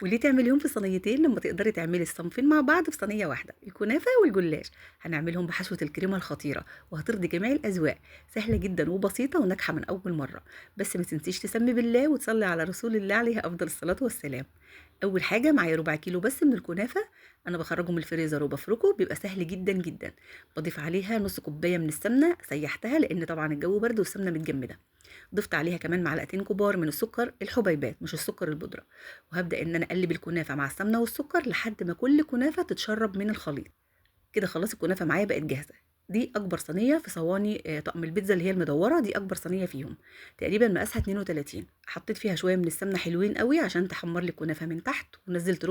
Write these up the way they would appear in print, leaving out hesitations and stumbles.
وليه تعمليهم في صينيتين لما تقدري تعملي الصنفين مع بعض في صينية واحدة؟ الكنافه والجلاش هنعملهم بحشوه الكريمة الخطيرة وهترضي جميع الاذواق، سهلة جدا وبسيطة وناجحة من اول مرة. بس ما تنسيش تسمي بالله وتصلي على رسول الله عليه افضل الصلاة والسلام. اول حاجة معايا ربع كيلو بس من الكنافه، انا بخرجه من الفريزر وبفركه، بيبقى سهل جدا جدا. بضيف عليها نص كوباية من السمنة، سيحتها لان طبعا الجو برد والسمنه متجمده. ضفت عليها كمان معلقتين كبار من السكر الحبيبات مش السكر البودره، وهبدا ان انا اقلب الكنافه مع السمنة والسكر لحد ما كل كنافه تتشرب من الخليط. كده خلاص الكنافه معايا بقت جاهزة. دي اكبر صينية في صواني طقم البيتزا اللي هي المدوره، دي اكبر صينية فيهم، تقريبا مقاسها 32. حطيت فيها شوية من السمنة حلوين قوي عشان تحمر لي الكنافه من تحت، ونزلت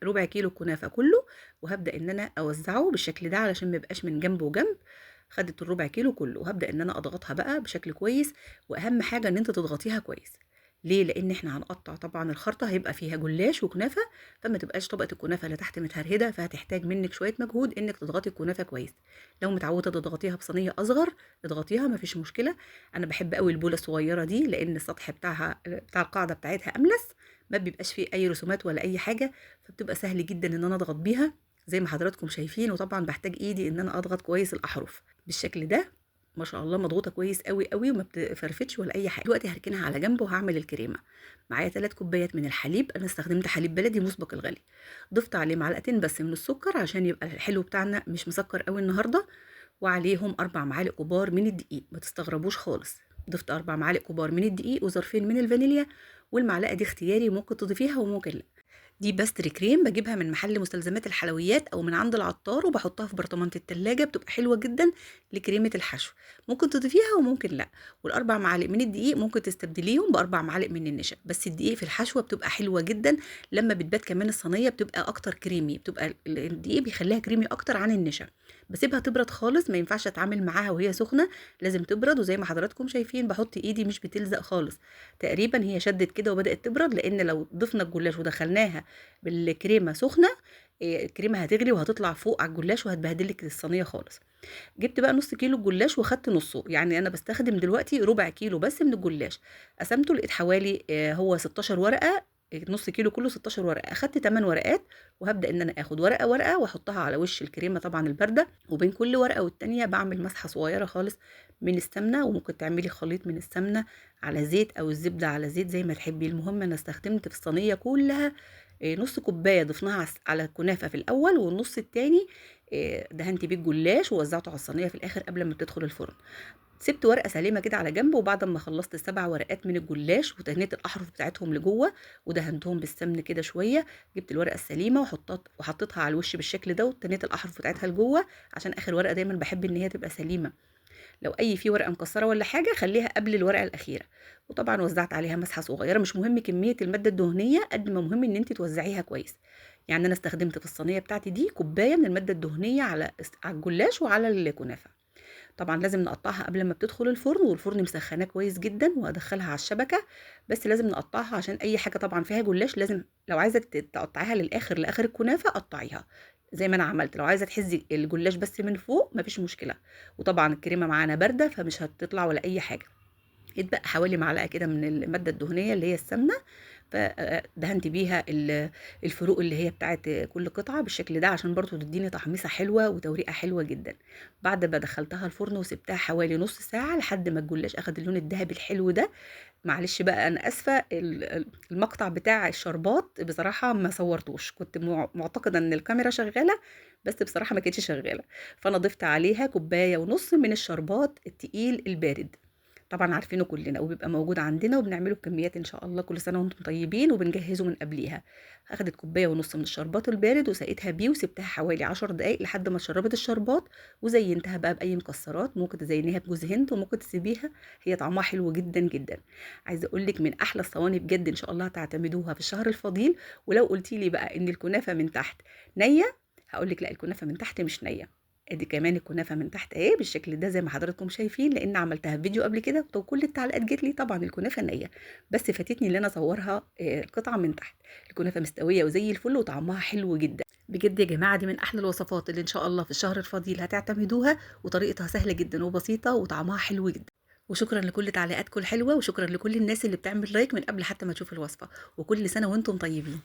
ربع كيلو الكنافه كله، وهبدا ان انا اوزعه بالشكل ده علشان ما يبقاش من جنب وجنب. خدت الربع كيلو كله، وهبدا ان انا اضغطها بقى بشكل كويس. واهم حاجة ان انت تضغطيها كويس. ليه؟ لان احنا هنقطع طبعا الخرطة هيبقى فيها جلاش وكنافه، فما تبقاش طبقه الكنافه اللي تحت متهرهده، فهتحتاج منك شوية مجهود انك تضغطي الكنافه كويس. لو متعوده تضغطيها بصينيه اصغر اضغطيها، مفيش مشكلة. انا بحب قوي البوله الصغيرة دي لان السطح بتاعها بتاع القاعدة بتاعتها املس، ما بيبقاش فيه اي رسومات ولا اي حاجة، فبتبقى سهل جدا ان انا اضغط بيها زي ما حضراتكم شايفين. وطبعا بحتاج ايدي ان انا اضغط كويس الاحرف بالشكل ده. ما شاء الله مضغوطه كويس قوي قوي وما بتفرفتش ولا اي حاجة. دلوقتي هركنها على جنب وهعمل الكريمة. معايا 3 كوبايات من الحليب، انا استخدمت حليب بلدي مسبق الغلي، ضفت عليه معلقتين بس من السكر عشان يبقى الحلو بتاعنا مش مسكر قوي النهارده، وعليهم 4 معالق كبار من الدقيق. ما تستغربوش خالص، ضفت 4 معالق كبار من الدقيق وظرفين من الفانيليا، والمعلقه دي اختياري ممكن تضيفيها وممكن لا. دي pastry cream بجيبها من محل مستلزمات الحلويات او من عند العطار، وبحطها في برطمانة التلاجة، بتبقى حلوة جدا لكريمة الحشو، ممكن تضيفيها وممكن لا. والاربع معالق من الدقيق ممكن تستبدليهم ب4 معالق من النشا، بس الدقيق في الحشوة بتبقى حلوة جدا. لما بتبات كمان الصينية بتبقى اكتر كريمي، بتبقى الدقيق بيخليها كريمي اكتر عن النشا. بسيبها تبرد خالص، ما ينفعش اتعامل معاها وهي سخنة، لازم تبرد. وزي ما حضراتكم شايفين بحط ايدي مش بتلزق خالص، تقريبا هي شدت كده وبدأت تبرد، لان لو ضفنا الجلاش ودخلناها بالكريمه سخنة الكريمة هتغلي وهتطلع فوق على الجلاش وهتبهدلك الصينية خالص. جبت بقى نص كيلو الجلاش وخدت نصه، يعني انا بستخدم دلوقتي ربع كيلو بس من الجلاش. قسمته لقيت حوالي هو 16 ورقة، نص كيلو كله 16 ورقة، اخدت 8 ورقات. وهبدا ان انا اخد ورقة ورقة واحطها على وش الكريمة طبعا البارده، وبين كل ورقة والتانية بعمل مسحه صغيرة خالص من السمنة، وممكن تعملي خليط من السمنة على زيت او الزبدة على زيت زي ما تحبي. المهم انا استخدمت في الصينية كلها نص كوباية ضفناها على الكنافه في الاول، والنص التاني دهنت بيه الجلاش ووزعته على الصينية في الاخر قبل ما تدخل الفرن. سبت ورقة سليمة كده على جنب، وبعد ما خلصت 7 ورقات من الجلاش وتهنيت الاحرف بتاعتهم لجوه ودهنتهم بالسمن كده شوية، جبت الورقة السليمة وحطيتها على الوش بالشكل ده، وتنيت الاحرف بتاعتها لجوه عشان اخر ورقة دايما بحب ان هي تبقى سليمة. لو اي في ورقة مكسرة ولا حاجة خليها قبل الورقة الاخيرة. وطبعا وزعت عليها مسحه صغيرة، مش مهم كمية المادة الدهنية قد ما مهم ان انت توزعيها كويس. يعني انا استخدمت في الصينية بتاعتي دي كوباية من المادة الدهنية على الجلاش وعلى الكنافه. طبعا لازم نقطعها قبل ما بتدخل الفرن، والفرن مسخناه كويس جدا، وادخلها على الشبكة، بس لازم نقطعها عشان اي حاجة طبعا فيها جلاش لازم لو عايزه تقطعيها للاخر، لاخر الكنافه قطعيها زي ما انا عملت. لو عايزه تحزي الجلاش بس من فوق مفيش مشكلة. وطبعا الكريمة معانا باردة فمش هتطلع ولا اي حاجة. اتبقى حوالي معلقه كده من المادة الدهنية اللي هي السمنة، فدهنت بيها الفروق اللي هي بتاعت كل قطعه بالشكل ده عشان برضو تديني تحميصه حلوة وتوريقه حلوة جدا. بعد ما دخلتها الفرن وسبتها حوالي نص ساعة لحد ما الجلاش اخد اللون الذهبي الحلو ده. معلش بقى انا اسفه، المقطع بتاع الشربات بصراحة ما صورتوش، كنت معتقده ان الكاميرا شغالة بس بصراحة ما كانتش شغالة. فانا ضفت عليها كوباية ونص من الشربات التقيل البارد، طبعا عارفينه كلنا وبيبقى موجود عندنا وبنعمله بكميات ان شاء الله كل سنة وانتم طيبين، وبنجهزه من قبليها. اخدت كوباية ونص من الشربات البارد وسقيتها بيه وسبتها حوالي 10 دقائق لحد ما شربت الشربات، وزينتها بقى باي مكسرات، ممكن تزينيها بجوز هند وممكن تسيبيها، هي طعمها حلو جدا جدا. عايزه اقول لك من احلى الصواني بجد ان شاء الله هتعتمدوها في الشهر الفضيل. ولو قلتي لي بقى ان الكنافه من تحت نيه، هقول لك لا، الكنافه من تحت مش نيه. ادي كمان الكنافه من تحت اهي بالشكل ده زي ما حضراتكم شايفين، لان عملتها في فيديو قبل كده وكل التعليقات جت لي طبعا الكنافه نيه، بس فاتتني اللي انا اصورها القطعة من تحت. الكنافه مستوية وزي الفل وطعمها حلو جدا بجد يا جماعة. دي من احلى الوصفات اللي ان شاء الله في الشهر الفضيل هتعتمدوها، وطريقتها سهلة جدا وبسيطة وطعمها حلو جدا. وشكرا لكل تعليقاتكم الحلوة، وشكرا لكل الناس اللي بتعمل لايك من قبل حتى ما تشوف الوصفة، وكل سنة وانتم طيبين.